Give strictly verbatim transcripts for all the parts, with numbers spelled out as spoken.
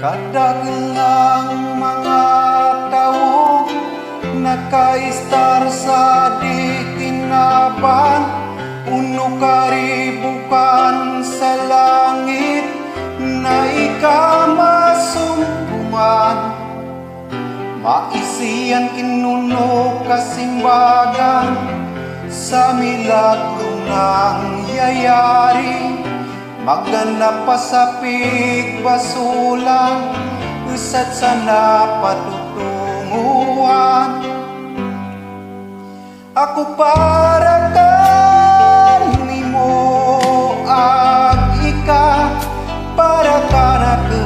Kadakul nang mga tawo nakaistar sa di kinaban, uno karibukan sa langit na ika masumbungan. Maisian kinuno kasimbagan sa milagro nang yayari. Magganap pa sa pigbasolan, usat sana patutungoan. Ako para kanimo, ag ika para kanako,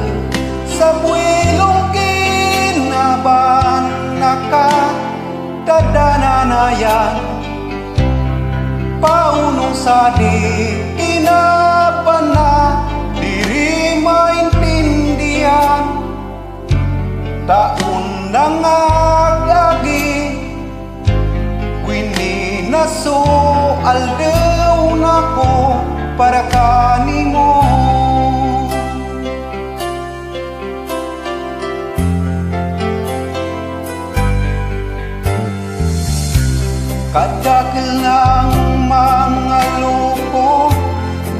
sa buwelong kinaban naka, tadanan na yan. Paunong sa di kinaban na diri maintindihan, taon nang ag-agi, Wininaso aldaw nako para kanimo. Kadakul nang mga loko,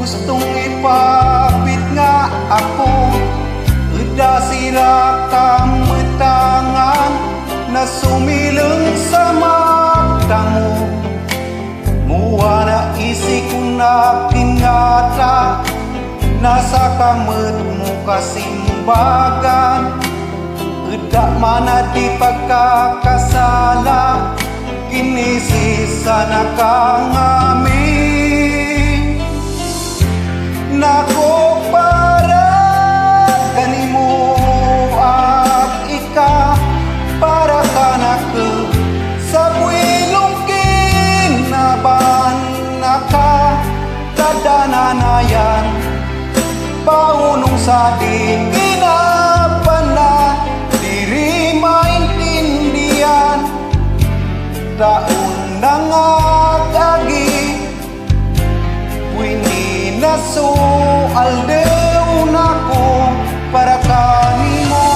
gustong ipapit nga ako, eda sira kamutangan na sumilong sa mata mo. Muwa na isi ko nagtingata, nasa kamot mo kasimbagan. Eda man na di pagkakasala, kinisi sana ka ngamin. Nako para kanimo, ag ika para kanako, sa buwelong kinaban naka, tadanan na yan. Paunong sa di kinaban na diri maintindihan, taon nang ag-agi, wininaso aldaw nako para kanimo.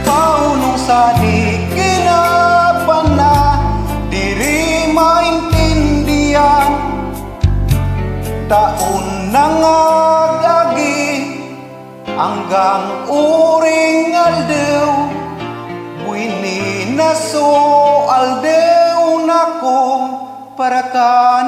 Paunong sa di kinaban na diri maintindihan, taon nang ag-agi, anggang uring aldaw, wininaso aldaw nako para ka